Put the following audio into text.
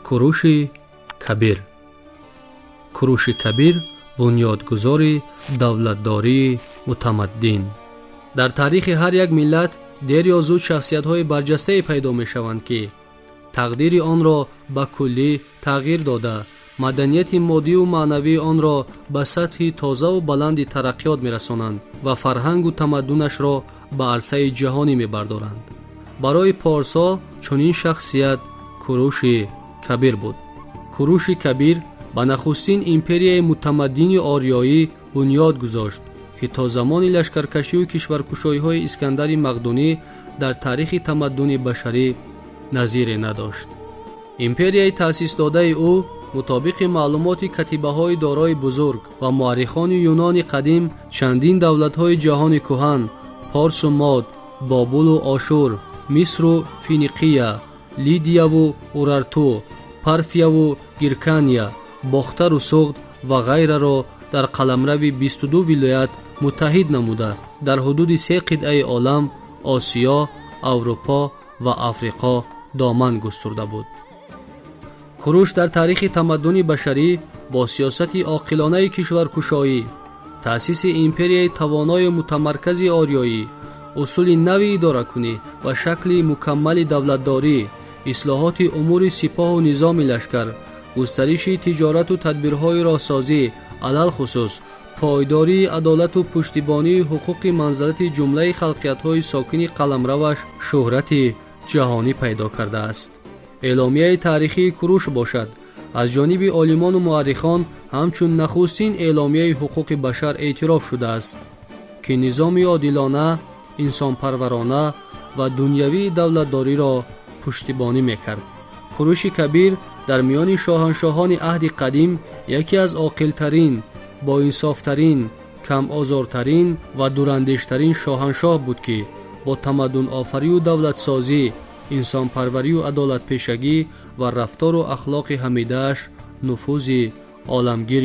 Куруши Кабир. Куруши Кабир, бунёдгузори давлатдории мутамаддин. Дар таърихи ҳар як миллат дер ё зуд шахсиятҳои барҷастае пайдо мешаванд, ки тақдири онро ба куллӣ тағйир дода, маданияти моддию маънавии онро ба сатҳи тозаву баланди тараққиёт мерасонанд ва фарҳангу тамаддунашро ба арсаи ҷаҳонӣ мебардоранд. Барои порсо чунин шахсият Куруши Кабир буд. Куруши Кабир ба нахустин империяи мутамаддини ориёӣ бунёд гузошт, ки то замони лашкаркашию кишваркушоиҳои Искандари Мақдунӣ дар таърихи тамаддуни башарӣ назире надошт. Империяи таъсисдодаи ӯ, мутобиқи маълумоти катибаҳои дорои бузург ва муаррихони Юнони қадим, чандин давлатҳои ҷаҳони кӯҳан: Порсу Мод, Бобулу Ошур, Мисру Финиқия, Лидияву Урарту, Парфияву Гиркания, Бохтару Суғд ва ғайраро дар қаламрави 22 вилоят муттаҳид намуда, дар ҳудуди се қитъаи олам: Осиё, Аврупо ва Африқо доман густурда буд. Куруш дар таърихи тамаддуни башарӣ бо сиёсати оқилонаи кишваркушоӣ, таъсиси империяи тавоною мутамаркази ориёӣ, усули нави идоракунӣ ва шакли мукаммали давлатдорӣ, ислоҳоти умури сипоҳу низоми лашкар, густариши тиҷорату тадбирҳои роҳсозӣ, алалхусус пойдории адолату пуштибонии ҳуқуқи манзалати ҷумлаи халқиятҳои сокини қаламраваш шӯҳрати ҷаҳонӣ пайдо кардааст. Эъломияи таърихии Куруш бошад, аз ҷониби олимону муаррихон ҳамчун нахустин эъломияи ҳуқуқи башар эътироф шудааст, ки низоми одилона, инсонпарварона ва дунявии давлатдориро пуштибонӣ мекард. Куруши Кабир дар миёни шоҳаншоҳони аҳди қадим яке аз оқилтарин, боинсофтарин, камозортарин ва дурандештарин шоҳаншоҳ буд, ки бо тамаддунофарию давлатсозӣ, инсонпарварию адолатпешагӣ ва рафтору ахлоқи ҳамидааш нуфузи оламгир.